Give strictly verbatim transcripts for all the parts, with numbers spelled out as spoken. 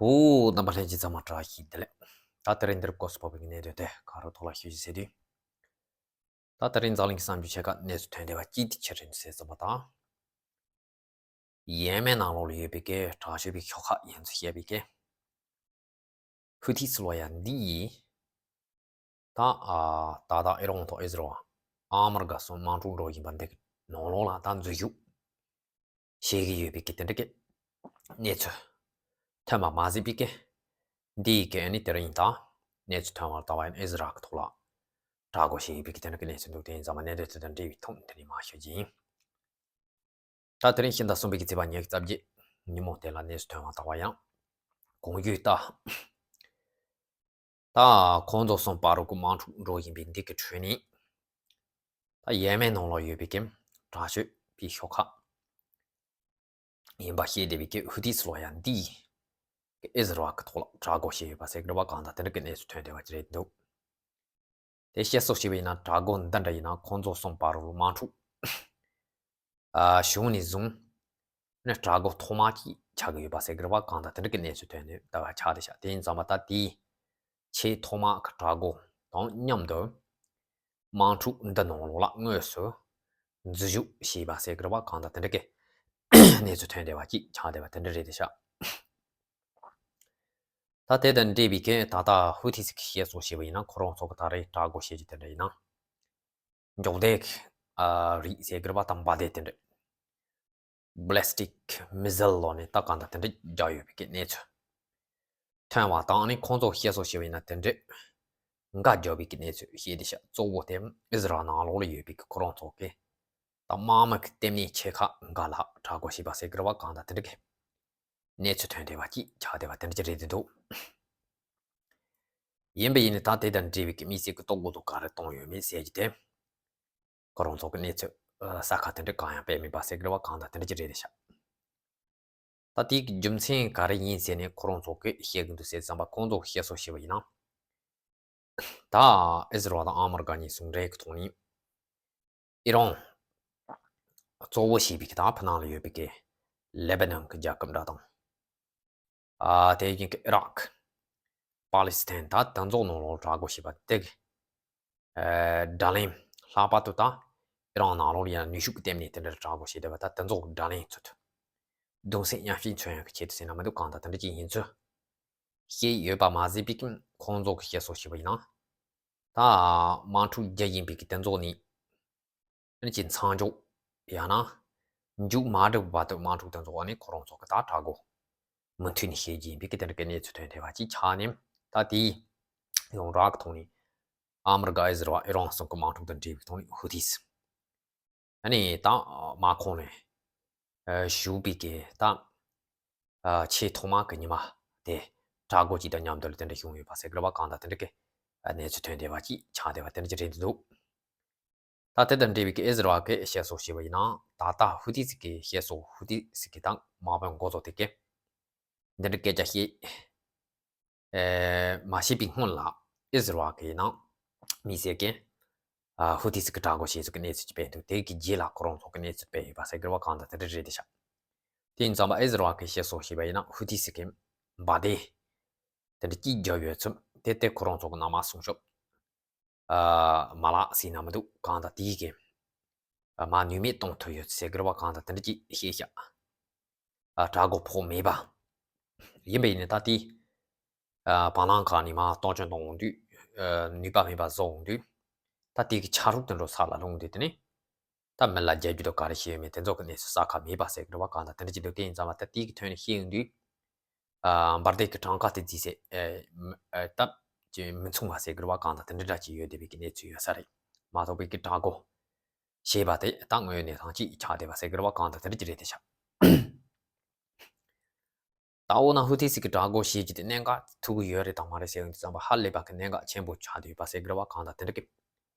བོད་རྣམ་པ་ལྷན་རྒྱས་ཚང་མ་བཀྲ་ཤིས་བདེ་ལེགས། ད་དེ་རིང་འདིར་སྐོར་སུ་བབས་པའི་གནད་དོན་དེ་ག་རུ་ཐོག་ལ་ཞུ་ཞིག་ཟེར་དུས། ད་དེ་རིང་འཛམ་གླིང་གི་བསམ་རྒྱུ་ཆེ་ཁག་གནས་ཚུལ་ཐོན་བསྡད་པ་གཅིག་དེ་ཆི་རེད་ཟེར་ཙམ་པ་དང་། ཡེ་མེན་ནང་ལོགས་ལ་ཡོད་པའི་གི་དྲག་སྤྱོད་པའི་ཤོག་ཁག་ཡིན་ཚུལ་བཤད་པའི་གི་ཧུ་ཐི་ཟེར་བ་ཡ་འདི་ཡིས། ད་ཨ་ད་ལྟ་ཨི་རོན་དང་ཨི་ཟི་རལ་ཨ་མི་རི་ཀ་སོགས་དམག་འཁྲུག་འགྲོ་བཞིན་པ་འདི་གི་ནང་ལོགས་ལ་ད་འཛུལ་ཞུགས་བྱེད་ཀྱི་ཡོད་པའི་གི་དེ་འདྲ་གི་གནས་ཚུལ་ཐོན་པ་མ་ཟད་པའི་གི་འདི་ཡི་གི་ཨ་ནི་དེ་རིང་ད་གནས་ཚུལ་ཐོན་པར་ལྟ་བ་ཡིན་ཨི་ཟི་རལ་གི་ཐོག་ལ་དྲག་རྒོལ་བྱེད་ཀྱི་ཡོད་པའི་གི་དེ་འདྲ་གི་གནས་ཚུལ་འདུག་དེ་ཡིན་ཙང་མ་གནད་དོན་དེ་དང་འབྲེལ་བའི་ཐོག་དེ་རིང་མ་ཞུ་རྒྱུ་ཡིན། ད་དེ་རིང་ཕྱི་ཟླ་གསུམ་པའི་གི་ཚེས་པ་ཉི་ཤུ་རྩ་བརྒྱད་ཉིན་མོ་དེ་ལ་གནས་ཚུལ་ཐོན་པ་ལྟ་བ་ཡང་གོང་ཞུས་ལྟར། ད་ཁོང་ཚོ་གསུམ་བར་དུ་དམག་འཁྲུག་འགྲོ་བཞིན་པའི་འདི་གི་ཁྲོད་ནས། ད་ཡེ་མེན་ནང་ལ་ཡོད་པའི་གི་དྲག་སྤྱོད་པའི་ཤོག་ཁག་ཡིན་པ་ཤེས་བསྡད་པའི་གི་ཧུ་ཐི་ཟེར་བ་ཡ་འདི་གི་ཨི་ཟི་རལ་གི་ཐོག་ལ་དྲག་རྒོལ་བྱས་ཡོད་པ་ཟེར་གི་རེད་པ། གང་ལྟར་དེ་འདྲ་གི་གནས་ཚུལ་ཐོན་བསྡད་པ་ཅིག་རེད་འདུག་དེ་བཤད་སྲོལ་ཞིག་ཡིན་ན་དྲག་རྒོལ་འདི་འདྲ་ཡིན་ན་ཁོང་ཚོ་གསུམ་བར་དུ་དམག་འཁྲུག་ཨ་བྱུང་ནས་བཟུང་ནས་དྲག་རྒོལ་ཐོག་མ་གཅིག་ཆགས་ཀྱི་ཡོད་པ་ཟེར་གི་རེད་པ། གང་ལྟར་དེ་འདྲ་གི་གནས་ཚུལ་ཐོན་ནས་ད་བར་ཆགས་བསྡད་ཤག་དེ་ཡིན་ཙང་མ་ད་དེའི་ཆེས་ཐོག་མ་གི་དྲག་རྒོལ་དང་མཉམ་དུ་དམག་འཁྲུག་འདི་ནང་ལོགས་ལ་དངོས་སུ་འཛུལ་ཞུགས་བྱས་པ་ཟེར་གི་རེད་པ། གང་ལྟར་དེ་འདྲ་གི་གནས་ཚུལ་ཐོན་བསྡད་པ་གཅིག་ཆགས་བསྡད་པ་དེ་འདྲ་རེད་བསྡད་ཤག་ད་དེ་དང་འབྲེལ་བའི་གི་ད་ལྟ་ཧུ་ཐི་ཟེར་གི་བཤད་སྲོལ་ཞིག་ཡིན་ན་ཁོ་རང་ཚོ་གི་ད་རེས་དྲག་རྒོལ་བྱེད་རྒྱུ་དེ་འདྲ་ཡིན་ན། མགྱོགས་འདེགས་ཨ་རིགས་ཟེར་གི་རེད་པ་དང་འབར་མདེལ་དེ་འདྲ། Ballistic Missile ལོག་ནས་ད་གང་ལྟར་དེ་འདྲ་རྒྱག་ཡོད་པའི་གི་གནས་ཚུལ་ཐོན་པ་དང་ནི་ཁོང་ཚོ་བཤད་སྲོལ་ཞིག་ཡིན་ན་དེ་འདྲ་འགའ་རྒྱག་པའི་གི་གནས་ཚུལ་བཤད་བསྡད་ཤག་གཙོ་བོ་དེ་ཨི་ཟི་རལ་ནང་ལོགས་ལ་ཡོད་པའི་གི་ཁོ་རང་ཚོ་གི་ད་དམག་མི་གི་ལྟེ་གནས་ཆེ་ཁག་འགའ་ལ་དྲག་རྒོལ་བྱས་པ་ཟེར་གི་རེད་པ། གང་ལྟར་དེ་འདྲ་གི་གནས་ཚུལ་ཐོན་བསྡད་པ་གཅིག་ཆགས་བསྡད་པ་དེ་འདྲ་ཅིག་རེད་བསྡད་འདུག་ཡིན་པ་ཡིན་ནའི་ད་དེ་དང་འབྲེལ་བའི་གི་དམིགས་བསལ་གྱི་རྟོག་གོ་དུ་ག་རེ་གཏོང་ཡོད་མེད་ཟེར་རྒྱུ་དེ། ཁོ་རང་ཚོ་གི་གནས་ཚུལ་ཨ་གསལ་ཁ་དེ་འདྲ་གང་ཡང་སྤེལ་མེད་པ་ཟེར་གི་རེད་པ། གང་ལྟར་དེ་འདྲ་ཅིག་རེད་བསྡད་ཤག་ད་དེའི་གི་རྒྱུ་མཚན་ག་རེ་ཡིན་ཟེར་ནས་ཁོ་རང་ཚོ་གི་བཤད་གི་འདུག་ཟེར་ཙམ་པ་ཁོང་ཚོ་གི་བཤད་སྲོལ་ཞིག་ཡིན་ན། ད་ཨི་ཟི་རལ་དང་ཨ་མི་རི་ཀ་གཉིས་ཟུང་འབྲེལ་གྱི་ཐོག་ནས་ཨི་རན་གཙོ་བོ་བྱས་པའི་གི་ད་ཕ་ནང་ལ་ཡོད་པའི་གི་ལེ་བྷ་ནན་གྱི་རྒྱལ་ཁབ་འདྲ་དང་། ཨ་དེ་བཞིན་གི་ཨི་རག་པ་ལི་སི་ཐན་ད་དེ་ཚོ་ནང་ལོགས་དྲག་རྒོལ་བྱས་པ་དེ་གི་ཨ་བརྡ་ལན་ལྷག་པར་དུ་ད་ཨི་རན་ནང་ལོགས་ལ་ཡང་ནུས་ཤུགས་ཀྱི་ལྟེ་གནས་དེ་འདྲར་དྲག་རྒོལ་བྱས་བསྡད་པ་ད་དེ་ཚོ་གི་བརྡ་ལན་ཚུལ་དུ་གདུང་སེམས་མཉམ་སྐྱེད་མཚོན་ཡག་གི་ཆེད་དུ་ཟེར་ན་མི་འདུག་གང་ལྟར་དེ་འདྲ་ཅིག་ཡིན་ཚུལ་བཤད་ཡོད་པ་མ་ཟད་པའི་གི་ཁོང་ཚོ་གི་བཤད་སྲོལ་ཞིག་ཡིན་ན། ད་དམག་འཁྲུག་རྒྱག་བཞིན་པའི་གི་དེ་ཚོ་ནི་ཨ་ནི་ཅིག་མཚམས་འཇོག་ཡང་ན་མཇུག་མ་སྒྲིལ་བར་དུ་དམག་འཁྲུག་དེ་ཚོ་ཨ་ནི་ཁོ་རང་ཚོ་གི་ད་དྲག་རྒོལ་མུ་མཐུད་ནས་བྱེད་ཀྱི་ཡིན་པའི་གི་དེ་འདྲ་གི་གནས་ཚུལ་ཐོན་བསྡད་པ་ཅིག་ཆགས་ནས། ད་དེའི་ཡོངས་གྲགས་ཀྱི་ཐོག་ནས་ཨ་མི་རི་ཀ་ཨི་ཟི་རལ་ཨི་རན་གསུམ་གི་དམག་འཁྲུག་དང་འབྲེལ་བའི་ཐོག་ནས་ཧུ་ཐིས་ཨ་ནི་ད་དམག་ཁོངས་ནས་ཨ་ཞུགས་པའི་གི་ད་ཨ་ཆེས་ཐོག་མ་གི་ཉི་མ་དེ་དྲག་རྒོལ་ཅིག་དང་མཉམ་དུ་ལ་དེ་འདྲ་བྱུང་ཡོད་པ་ཟེར་གི་རེད་པ། གང་ལྟར་དེ་འདྲ་གི་ཨ་གནས་ཚུལ་ཐོན་བསྡད་པ་ཅིག་ཆགས་བསྡད་པ་དེ་འདྲ་ཅིག་རེད་འདུག་ད་དེ་དང་འབྲེལ་བའི་གི་ཨི་ཟི་རལ་གི་བཤད་སྲོལ་ཞིག་ཡིན་ན་ད་ལྟ་ཧུ་ཐི་ཟེར་གི་བཤད་སྲོལ་ཧུ་ཐི་ཟེར་གི་ད་དམག་དཔོན་འགོ་བཙུགས་དེ་གི་འདི་འདྲ་སྐད་ཆ་བཤད་ཨེ་མ་བཤད་པའི་སྔོན་ལ་ཨི་ཟི་རལ་གི་ཡིན་ན་དམིགས་བསལ་གི་ཨ་ཧུ་ཐི་ཟེར་གི་དྲག་རྒོལ་བྱེད་ཚུལ་གི་གནས་ཚུལ་ཅིག་སྤེལ་འདུག་དེ་གི་རྗེས་ལ་ཁོ་རང་ཚོ་གི་གནས་ཚུལ་སྤེལ་ཡོད་པ་ཟེར་གི་རེད་པ། གང་ལྟར་དེ་འདྲ་རེད་བསྡད་ཤག་དེ་ཡིན་ཙང་མ་ཨི་ཟི་རལ་གི་བཤད་སྲོལ་ཞིག་ཡིན་ན་ཧུ་ཐི་ཟེར་གི་འབར་མདེལ་དེ་འདྲ་གཅིག་བརྒྱབ་ཡོད་ཚུལ་དེ་དེ་ཁོ་རང་ཚོ་གི་ནང་མ་སྲུང་སྐྱོབ་ཨ་མ་ལག་ཟེར་ན་མི་འདུག་གང་ལྟར་དེའི་གི་ཨ་མ་ནུས་མེད་གཏོང་ཐུབ་ཡོད་ཟེར་གི་རེད་པ། གང་ལྟར་དེ་འདྲ་ཅིག་བཤད་ཤག་ཨ་དྲག་རྒོལ་ཕོག་མེད་པ། ཡིན་པ་ཡིན་ནའི་ད་དེ་ཨ་བར་སྣང་ཁག་ནས་མར་གཏོར་སྐྱོན་གཏོང་འོང་དུས་ཨ་ནུས་པ་མེད་པ་བཟོ་འོང་དུས་ད་དེ་གི་ཆ་རོགས་དེ་འདྲ་ས་ལ་ལྷུང་དུས་དེ་ནི་ད་མི་ལ་རྒྱལ་རྒྱུ་དང་ག་རེ་བྱས་ཡོད་མེད་དེ་ཚོ་གི་གནས་ཚུལ་གསལ་ཁ་མེད་པ་ཟེར་གི་རེད་པ། གང་ལྟར་དེ་འདྲ་ཅིག་འདུག་དེ་ཡིན་ཙང་མ་ད་དེ་གི་ཐོག་ནས་བཤད་ཡོང་དུས། ཨ་འབར་མདེལ་གྱི་གྲངས་ཀ་དེ་རྫིས་སེ་ཨེ་ཨེ་སྟབས་ཀྱིས་མི་མཚུངས་པ་ཟེར་གི་རེད་པ། གང་ལྟར་དེ་འདྲ་འདྲ་ཅིག་ཡོད་བསྡད་པའི་གི་གནས་ཚུལ་ཡོད་ས་རེད། མ་གཏོགས་པའི་གི་དྲག་རྒོལ་བྱས་པ་དེ་ད་དངོས་ཡོད་གནས་སྟངས་ཅིག་ཆགས་བསྡད་པ་ཟེར་གི་རེད་པ། གང་ལྟར་དེ་འདྲ་ཅིག་རེད་བསྡད་ཤག་ད་འོ་ན་ཧུ་ཐི་ཟེར་གི་དྲག་རྒོལ་བྱེད་རྒྱུ་དེ་གནད་འགག་ཐུག་གི་ཡོད་རེད་དང་མ་རེད་ཟེར་ཡོང་དུས་ཙམ་པ་ཧ་ལས་པ་གི་གནད་འགག་ཆེན་པོ་ཆགས་བསྡད་ཡོད་པ་ཟེར་གི་རེད་པ། གང་ལྟར་དེ་འདྲ་གི་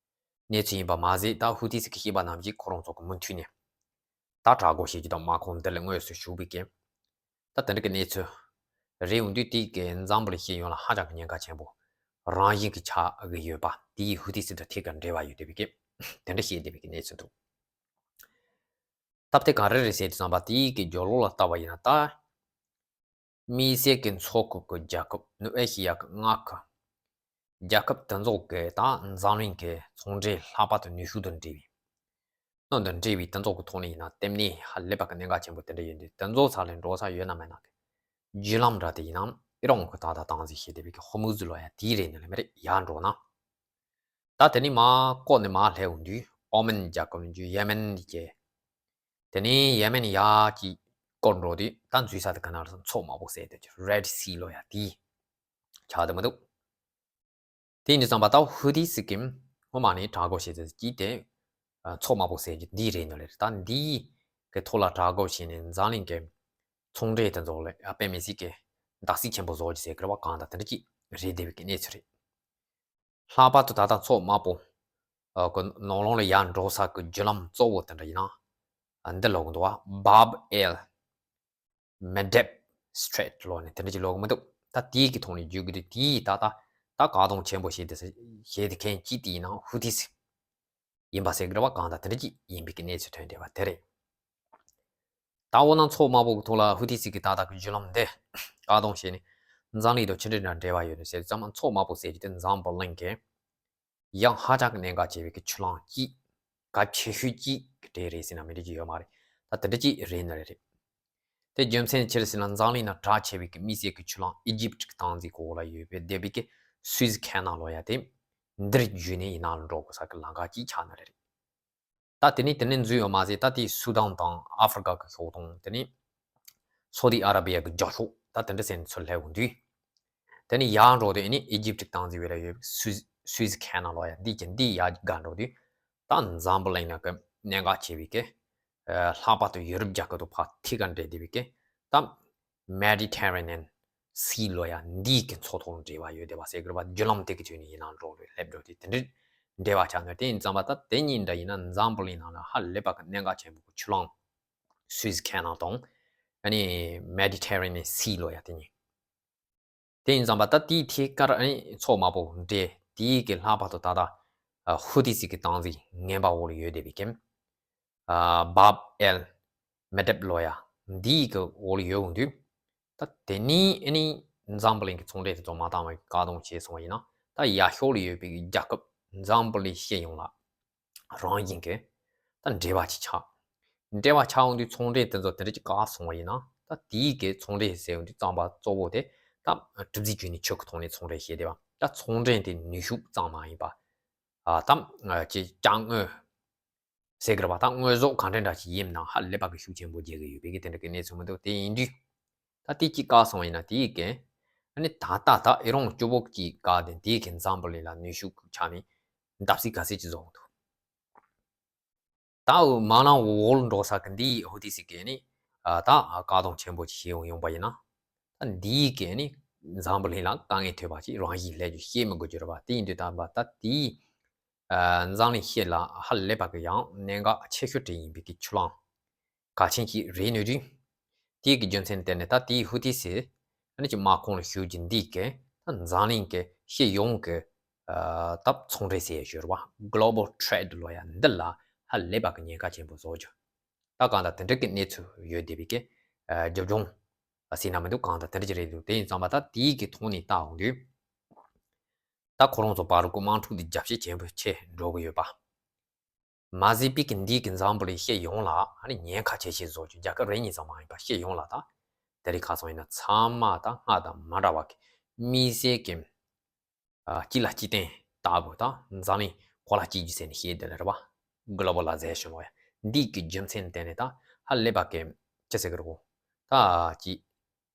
གནས་ཚུལ་ཡིན་པ་མ་ཟད་ད་ཧུ་ཐི་ཟེར་གི་བཤད་པ་རྣམས་ཀྱིས་ཁོ་རང་ཚོ་གི་མུ་མཐུད་ནས་ད་དྲག་རྒོལ་བྱེད་རྒྱུ་དང་དམག་ཁོངས་འདི་ལ་དངོས་སུ་ཞུགས་པའི་གི་ད་དེ་འདྲ་གི་གནས་ཚུལ་རེད་འོང་དུས་དེ་གི་འཛམ་བུ་གླིང་སྤྱི་ཡོངས་ལ་ཧ་ཅང་གི་ཉེན་ཁ་ཆེན་པོ་རང་བཞིན་གྱི་ཆགས་ཀྱི་ཡོད་པ་དེའི་ཧུ་ཐི་ཟེར་དང་ཐད་ཀར་འབྲེལ་བ་ཡོད་བསྡད་པའི་གི་དེ་འདྲ་བཤད་བསྡད་པའི་གི་གནས་ཚུལ་འདུག་སྟབས་དེ་ག་རེ་རེད་ཟེར་དུས་ཙམ་པ་དེའི་གི་རྒྱབ་ལོགས་ལ་ལྟ་བ་ཡིན་ན་ད་ དམིགས་བསལ་གྱི་མཚོ་ཁུག་གི་རྒྱལ་ཁབ་ནུབ་ཨེ་ཤེ་ཡ་གི་མངའ་ཁུལ་རྒྱལ་ཁབ་དེ་ཚོ་གི་ད་འཛམ་གླིང་གི་ཚོང་འབྲེལ་ལྷག་པར་དུ་ནུས་ཤུགས་དང་འབྲེལ་བའི་ནང་དུ་འབྲེལ་བའི་དེ་ཚོ་གི་ཐོག་ནས་ཡིན་ན་ལྟེམ་ནས་ཧ་ལས་པ་གི་གནད་འགག་ཆེན་པོ་དེ་འདྲ་ཡོད་འདུག་དེ་ཚོ་ས་ལས་འགྲོ་ས་ཡོད་ན་མེད་ན་གི་བརྒྱུད་ལམ་འདྲ་དེ་ཡིན་ནམ་ཨི་རང་གི་ད་ལྟ་སྟངས་འཛིན་བྱེད་བསྡད་པའི་གི་ཧོར་མུ་ཛི་ལོ་ཡ་དེའི་རེད་ནི་ལ་མི་རེད། ཡར་འགྲོ་ན། ད་དེ་ནས་མར་བསྐོར་ནས་མར་སླེབས་འོང་དུས་ཨོ་མན་རྒྱལ་ཁབ་ནས་རྒྱུ་ཡེ་མེན་གྱི། དེ་ནས་ཡེ་མེན་ཡར་གྱི་བསྐོར་འགྲོ་དུས་ད་འཛུལ་ས་དེ་ག་ན་རེད། མཚོ་དམར་པོ་ཟེར་དེ་Red Sea ལོ་ཡ་དེའི་ཆགས་དེ་མི་འདུག་དེ་ཡིན་དུས་ཙམ་པ་ད་ཧུ་ཐི་སི་གིས་སྔོན་མ་ནས་དྲག་རྒོལ་བྱེད་ཚུལ་གྱིས་དེ་མཚོ་དམར་པོ་ཟེར་གྱི་འདི་རེད་ནི་རེད། ད་འདིའི་གི་ཐོག་ལ་དྲག་རྒོལ་བྱས་ནས་འཛམ་གླིང་གི་ཚོང་འབྲེལ་དེ་ཚོ་ལ་དཔེ་མི་སྲིད་ཀྱི་བརྡབ་གསིག་ཆེན་པོ་བཟོ་རྒྱུ་ཟེར་གི་རེད་བ། གང་ལྟར་དེ་འདྲ་ཅིག་རེད་བསྡད་པའི་གི་གནས་ཚུལ་རེད། ལྷག་པར་དུ་ད་ལྟ་མཚོ་དམར་པོ་གི་ནང་ལོགས་ལ་ཡར་འགྲོ་ས་གི་བརྒྱུད་ལམ་གཙོ་བོ་དེ་འདྲ་ཡིན་ན་འདི་ལོག་འདུག་བ། Bab el Mandeb Strait ལོག་ནས་དེ་འདྲ་ཅིག་ལོག་གི་མི་འདུག་ད་དེའི་གི་ཐོག་ནས་བརྒྱུད་གི་འདུག་དེའི་ད་ལྟ་ད་བཀག་སྡོམ་ཆེན་པོ་བྱེད་དེ་བྱེད་དེ་མཁན་གཅིག་དེ་ཡིན་ན་ཧུ་ཐི་སི་ཡིན་པ་ཟེར་གི་རེད་བ། གང་ལྟར་དེ་འདྲ་ཅིག་ཡིན་པའི་གི་གནས་ཚུལ་ཐོན་བསྡད་པ་དེ་རེད། ད་འོ་ན་མཚོ་དམར་པོ་གི་ཐོག་ལ་ཧུ་ཐི་སི་གི་ད་ལྟ་གི་བརྒྱུད་ལམ་འདི་བཀག་སྡོམ་བྱས་ནས་འཛམ་གླིང་དང་ཅི་འདྲ་འདྲ་འབྲེལ་བ་ཡོད་ནས་ཟེར་ཙམ་མཚོ་དམར་པོ་ཟེར་གྱི་དེ་འཛམ་བུ་གླིང་གི་ཡང་ཧ་ཅང་གི་གནད་འགག་ཆེ་བའི་གི་ཆུ་ལམ་གཅིག་གལ་ཆེ་ཤོས་གཅིག་གི་གྲས་རེད་ཟེར་ན་མི་འགྲིག་གི་ཡོད་མ་རེད། ད་དེ་འདྲ་ཅིག་རེད་ནི་རེད། དེ་རྒྱུ་མཚན་ཅི་རེད་ཟེར་ན་འཛམ་གླིང་ནང་གྲགས་ཆེ་བའི་གི་དམིགས་བསལ་གི་ཆུ་ལམ་ཨི་ཇིབ་ཀྱི་སྟངས་འཛིན་གོ་ལ་ཡོད་པའི་སྡེ་བའི་གི་སུའེ་ཁེ་ནལ་ལོ་ཡ་དེ་འདིར་བརྒྱུད་ནས་ཡིན་ན་ལ་འགྲོ་དགོས་ས་གི་ལམ་ཁ་གཅིག་ཆགས་ནི་རེད། ད་དེ་ནས་དེ་ནས་འཛུལ་ཡོད་མ་ཟད་ད་དེ་སུ་དཱན་དང་ཨ་ཧྥེ་རི་ཀ་གི་ཕྱོགས་དང་དེ་ནས་སོ་ཏི་ཨ་ར་བི་ཡ་གི་རྒྱབ་ཕྱོགས་ད་དེ་འདྲ་ཟེར་ནས་ཚུར་སླེབས་འོང་དུས། དེ་ནས་ཡར་འགྲོ་དུས་ཨ་ནི་ཨི་ཇིབ་ཀྱི་སྟངས་འཛིན་བྱེད་ལ་ཡོད་པའི་སུའེ་སུའེ་ཁེ་ནལ་ལོ་ཡ་འདི་གི་འདི་ཡར་བརྒལ་འགྲོ་དུས་ད་འཛམ་བུ་གླིང་ནང་གི་གནད་འགག་ཆེ་བའི་གི་ལྷག་པར་དུ་ཡུ་རོབ་རྒྱལ་ཁབ་དང་ཕར་ཐད་ཀར་འབྲེལ་བསྡད་པའི་གི་ད་Mediterranean Sea ལོ་ཡ་འདིའི་གི་མཚོ་ཐོག་འབྲེལ་བ་ཡོད་བསྡད་པ་ཟེར་གི་རེད་བ། བརྒྱུད་ལམ་དེ་གི་ཐོག་ནས་ཡིན་ན་འགྲོ་རེད་སླེབས་འགྲོ་དུས་དེ་འདྲའི་འབྲེལ་བ་ཆགས་ནས་དེ་ཡིན་ཙམ་པ་ད་དེ་གཉིས་འདྲ་ཡིན་ན་འཛམ་བུ་གླིང་ནང་ལ་ཧ་ལས་པ་གི་གནད་འགག་ཆེན་པོ་གི་ཆུ་ལམ་སུའེ་ཁེ་ནལ་དང་ཨ་ནི་Mediterranean Sea ལོ་ཡ་དེ་གཉིས། དེ་ཡིན་ཙམ་པ་ད་དེའི་ཐད་ཀར་ཨ་ནི་མཚོ་དམར་པོ་འདྲེས་དེའི་གི་ལྷག་པར་དུ་ད་ལྟ་ཧུ་ཐི་སི་གི་སྟངས་འཛིན་ངན་པ་འོག་ལ་ཡོད་བསྡད་པའི་གི་Bab el Mandeb ལོ་ཡ་འདིའི་གི་འོག་ལ་ཡོད་འོང་དུས་ད་དེ་ནས་ཨ་ནི་འཛམ་བུ་གླིང་གི་ཚོང་འབྲེལ་དེ་ཚོ་མ་བཏང་བའི་བཀག་སྡོམ་བྱས་སོང་བ་ཡིན་ན་ད་ཡར་ཕྱོགས་ལ་ཡོད་པའི་གི་རྒྱལ་ཁབ་འཛམ་བུ་གླིང་སྤྱི་ཡོངས་ལ་རང་བཞིན་གྱི་ད་འབྲེལ་བ་ཅིག་ཆགས། འབྲེལ་བ་ཆགས་འོང་དུས་ཚོང་འབྲེལ་དེ་ཚོ་དེ་འདྲ་ཅིག་བཀག་སོང་བ་ཡིན་ན་ད་དེའི་གི་ཚོང་འབྲེལ་ཟེར་འོང་དུས་རྩམ་པ་གཙོ་བོ་དེ་ད་གྲུབ་འབྲས་བརྒྱུད་ནས་ཆུ་གི་ཐོག་ནས་ཚོང་འབྲེལ་བྱེད་བསྡད་པ། ད་ཚོང་འབྲེལ་དེ་ནུས་ཤུགས་ཙམ་མ་ཡིན་པ་ཨ་ད་ཅིག་ཅ་དངོས་ཟེར་གི་རེད་བ། ད་དངོས་ཟོག་གང་འདྲ་འདྲ་ཅིག་ཡིན་ན་ཧ་ལས་པ་གི་ཤུགས་ཆེན་པོ་རྒྱག་གི་ཡོད་པའི་གི་དེ་འདྲ་གི་གནས་ཚུལ་མི་འདུག་དེ་ཡིན་དུས་ད་དེ་ཅིག་བཀག་སོང་བ་ཡིན་ན་དེའི་གི་ཨ་ནི་ད་ལྟ་ད་ཨི་རང་སྐྱོ་པོ་ཅིག་བཀག་དེ་དེའི་གི་འཛམ་བུ་གླིང་ལ་ནུས་ཤུགས་ཆགས་ནས་བརྡབ་གསིག་ག་ཚད་ཅིག་བཟོ་འོང་འདུག་ད་འོ་མ་ནང་འོག་འགྲོ་ས་གི་འདིའི་ཧུ་ཐི་སི་གི་ནི་ཨ་ད་བཀག་སྡོམ་ཆེན་པོ་ཞིག་བྱེད་ཡོང་ཡོང་པ་ཡིན་ན། ད་འདིའི་གི་ནི་འཛམ་བུ་གླིང་ལ་དཀའ་ངལ་ཐེབས་པ་ཅིག་རང་བཞིན་སླེབས་རྒྱུ་བཤད་མི་དགོས་རྒྱུ་རེད་བ། དེ་ཡིན་དུས་ད་བ་ད་དེའི་ཨ་འཛམ་གླིང་སྤྱི་ལ་ཧ་ལས་པ་གི་ཡང་གནད་འགག་ཆེ་ཤོས་དེ་ཡིན་པའི་གི་ཆུ་ལམ་གལ་ཆེན་ཅིག་རེད་ནོ་དུས། དེའི་གི་རྒྱུ་མཚན་དེ་ནི་ད་དེའི་ཧུ་ཐི་སི་ཨ་ནི་ཅིག་དམག་ཁོངས་ལ་ཞུགས་རྒྱུ་འདིས་གི་ད་འཛམ་གླིང་གི་སྤྱི་ཡོངས་ཀྱི་ཨ་ད་ཚོང་འབྲེལ་ཟེར་ཡ་ཞུ་རེད་བ། Global Trade ལོ་ཡ་འདི་ལ་ཧ་ལས་པ་གི་ཉེན་ཁ་ཆེན་པོ་བཟོ་རྒྱུ། ད་གང་ལྟར་དེ་འདྲ་གི་གནས་ཚུལ་ཡོད་བསྡད་པའི་གི་ཨ་རྒྱབ་ལྗོངས་ཟེར་ན་མི་འདུག་གང་ལྟར་དེ་འདྲ་ཅིག་རེད་འདུག་དེ་ཡིན་ཙང་མ་ད་དེའི་གི་ཐོག་ནས་ལྟ་འོང་དུས། ད་ཁོ་རང་ཚོ་བར་གི་དམག་འཁྲུག་འདི་རྒྱ་ཆེ་ཆེན་པོ་ཆེ་འགྲོ་གི་ཡོད་པ། མ་ཟད་པའི་གི་འདིའི་གི་འཛམ་བུ་གླིང་སྤྱི་ཡོངས་ལ་ཨ་ནི་ཉེན་ཁ་ཆེ་ཤོས་བཟོ་རྒྱུ། རྒྱལ་ཁབ་རེ་གཉིས་ཙམ་མ་ཡིན་པ་སྤྱི་ཡོངས་ལ་ད་དེ་རིང་ཁ་སང་ཡིན་ན་ཚང་མ་ད་སྔར་དང་མ་འདྲ་བ་གི་དམིགས་བསལ་གི་ཨ་སྤྱི་ལ་སྤྱི་བརྟེན་ལྟ་བུ་ད་འཛམ་གླིང་གོ་ལ་གཅིག་གྱུར་ཟེར་ནས་བཤད་བསྡད་ལ་རེད་བ། Globalization ལོ་ཡ་འདིའི་གི་རྒྱུ་མཚན་དེ་ནི་ད་ཧ་ལས་པ་གི་ཅི་ཟེར་གི་རེད་གོ། ད་ཅི་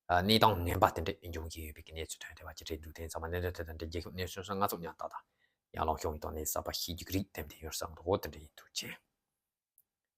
ཨ་གནས་སྟངས་ངན་པ་དེ་འདྲ་འབྱུང་གི་ཡོད་པའི་གི་གནས་ཚུལ་ཐོན་བསྡད་པ་ཅིག་རེད་འདུག་དེ་ཡིན་ཙང་མ་གནད་དོན་དེ་དང་འབྲེལ་རྒྱལ་ཁབ་གནས་ཚུལ་སོགས་ང་ཚོ་ཉར་ཐག་དང་ཡར་ལངས་ཤོག་ཡིན་དང་གནས་གསར་པ་ཤེས་རྒྱུ་གི་རིགས་དེ་འདྲ་ཡོད་བསམ་འདུག་འོ་དེ་འདྲ་ཡིན་འདུག་ཅེས།